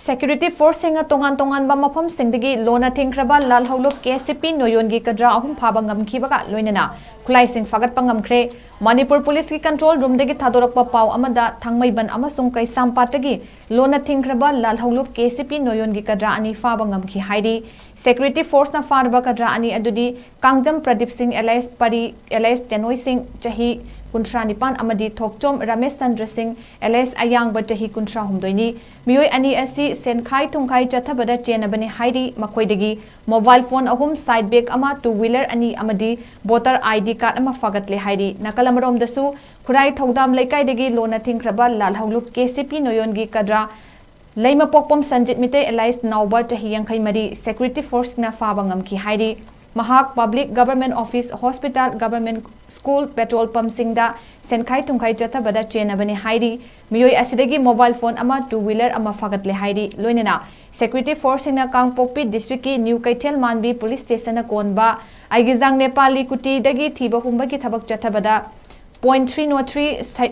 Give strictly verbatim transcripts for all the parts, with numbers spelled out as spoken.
Security forceꯁꯤꯡꯅ ꯇꯣꯉꯥꯟ ꯇꯣꯉꯥꯟꯕ ꯃꯐꯝꯁꯤꯡꯗꯒꯤ ꯂꯣꯟꯅ ꯊꯤꯡꯈ꯭ꯔꯕ ꯂꯥꯜꯍꯧꯂꯨꯞ ꯀꯦ ꯁꯤ ꯄꯤ ꯅꯣꯌꯣꯟꯒꯤ ꯀꯗ꯭ꯔꯥ ꯑꯍꯨꯝ ꯐꯥꯕ ꯉꯝꯈꯤꯕꯒ ꯂꯣꯏꯅꯅ ꯈꯨꯠꯂꯥꯏꯁꯤꯡ ꯐꯥꯒꯠꯄ ꯉꯝꯈ꯭ꯔꯦ꯫ ꯃꯅꯤꯄꯨꯔ ꯄꯨꯂꯤꯁꯀꯤ control roomꯗꯒꯤ ꯊꯥꯗꯣꯔꯛꯄ ꯄꯥꯎ ꯑꯃꯗ ꯊꯥꯡꯃꯩꯕꯟ ꯑꯃꯁꯨꯡ ꯀꯩꯁꯥꯝꯄꯥꯠꯇꯒꯤ ꯂꯣꯟꯅ ꯊꯤꯡꯈ꯭ꯔꯕ ꯂꯥꯜꯍꯧꯂꯨꯞ ꯀꯦ ꯁꯤ ꯄꯤ ꯅꯣꯌꯣꯟꯒꯤ ꯀꯗ꯭ꯔꯥ ꯑꯅꯤ ꯐꯥꯕ ꯉꯝꯈꯤ ꯍꯥꯏꯔꯤ꯫ Security forceꯅ ꯐꯥꯔꯕ ꯀꯗ꯭ꯔꯥ ꯑꯅꯤ ꯑꯗꯨꯗꯤ ꯀꯥꯡꯖꯝ ꯄ꯭ꯔꯗꯤꯞ ꯁꯤꯡ alias ꯄꯔꯤ alias ꯇꯦꯅꯣꯏ ꯁꯤꯡ ꯆꯍꯤ ꯀꯨꯟꯊ꯭ꯔꯥ ꯅꯤꯄꯥꯟ ꯑꯃꯗꯤ ꯊꯣꯛꯆꯣꯝ ꯔꯃꯦꯁ ꯆꯟꯗ꯭ꯔ ꯁꯤꯡ alias ꯑꯌꯥꯡꯕ ꯆꯍꯤ ꯀꯨꯟꯊ꯭ꯔꯥ ꯍꯨꯝꯗꯣꯏꯅꯤ꯫ ꯃꯤꯑꯣꯏ ꯑꯅꯤ ꯑꯁꯤ ꯁꯦꯟꯈꯥꯏ ꯊꯨꯝꯈꯥꯏ ꯆꯠꯊꯕꯗ ꯆꯦꯟꯅꯕꯅꯤ ꯍꯥꯏꯔꯤ꯫ ꯃꯈꯣꯏꯗꯒꯤ mobile phone ꯑꯍꯨꯝ, side bag ꯑꯃ, two wheeler ꯑꯅꯤ ꯑꯃꯗꯤ voter I D card ꯑꯃ ꯐꯥꯒꯠꯂꯦ ꯍꯥꯏꯔꯤ꯫ ꯅꯥꯀꯜ ꯑꯃꯔꯣꯝꯗꯁꯨ ꯈꯨꯔꯥꯏ ꯊꯧꯗꯥꯝ ꯂꯩꯀꯥꯏꯗꯒꯤ ꯂꯣꯟꯅ ꯊꯤꯡꯈ꯭ꯔꯕ ꯂꯥꯜꯍꯧꯂꯨꯞ ꯀꯦ ꯁꯤ ꯄꯤ ꯅꯣꯌꯣꯟꯒꯤ ꯀꯗ꯭ꯔꯥ ꯂꯩꯃꯄꯣꯛꯄꯝ ꯁꯟꯖꯤꯠ ꯃꯤꯇꯩ alias ꯅꯥꯎꯕ ꯆꯍꯤ ꯌꯥꯡꯈꯩ ꯃꯔꯤ security forceꯅ ꯐꯥꯕ ꯉꯝꯈꯤ ꯍꯥꯏꯔꯤ꯫ ꯃꯍꯥꯛ public, government office, hospital, government school, petrol pumpꯁꯤꯡꯗ ꯁꯦꯟꯈꯥꯏ ꯊꯨꯝꯈꯥꯏ ꯆꯠꯊꯕꯗ ꯆꯦꯟꯅꯕꯅꯤ ꯍꯥꯏꯔꯤ꯫ ꯃꯤꯑꯣꯏ ꯑꯁꯤꯗꯒꯤ mobile phone ꯑꯃ, two wheeler ꯑꯃ ꯐꯥꯒꯠꯂꯦ ꯍꯥꯏꯔꯤ꯫ ꯂꯣꯏꯅꯅ security forceꯁꯤꯡꯅ ꯀꯥꯡꯄꯣꯛꯄꯤ districtꯀꯤ New ꯀꯩꯊꯦꯜ ꯃꯥꯟꯕꯤ police stationꯅ ꯀꯣꯟꯕ ꯑꯩꯒꯤꯖꯥꯡ ꯅꯦꯄꯥꯂꯤ ꯀꯨꯇꯤꯗꯒꯤ ꯊꯤꯕ ꯍꯨꯝꯕꯒꯤ ꯊꯕꯛ ꯆꯠꯊꯕꯗ point three zero three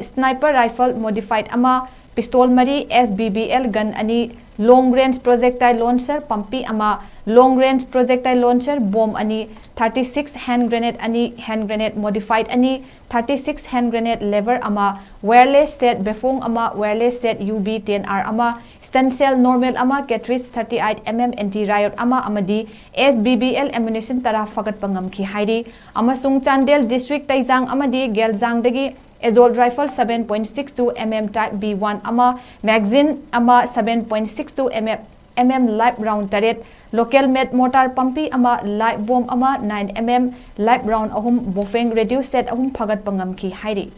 sniper rifle modified ꯑꯃ, pistol ꯃꯔꯤ, S B B L gun ꯑꯅꯤ, long range projectile launcher ꯄꯝꯄꯤ ꯑꯃ, long range projectile launcher bomb ꯑꯅꯤ, thirty six hand grenade ꯑꯅꯤ, hand grenade modified ꯑꯅꯤ, thirty six hand grenade lever ꯑꯃ, wireless set ꯕꯦꯐꯣꯡ ꯑꯃ, wireless set U B ten R ꯑꯃ, stun shell normal ꯑꯃ, cartridge thirty eight M M anti riot ꯑꯃ ꯑꯃꯗꯤ S B B L ammunition ꯇꯔꯥ ꯐꯥꯒꯠꯄ ꯉꯝꯈꯤ ꯍꯥꯏꯔꯤ꯫ ꯑꯃꯁꯨꯡ ꯆꯥꯟꯗꯦꯜ district ꯇꯩꯖꯥꯡ ꯑꯃꯗꯤ ꯒꯦꯜꯖꯥꯡꯗꯒꯤ assault rifle seven point six two M M type B one ꯑꯃ, magazine ꯑꯃ, seven point six two M M, M M live round ꯇꯔꯦꯠ, local made mortar ꯄꯝꯄꯤ ꯑꯃ, live bomb ꯑꯃ, nine M M live round ꯑꯍꯨꯝ, ꯕꯣꯐꯦꯡ radio set ꯑꯍꯨꯝ ꯐꯥꯒꯠꯄ ꯉꯝꯈꯤ ꯍꯥꯏꯔꯤ꯫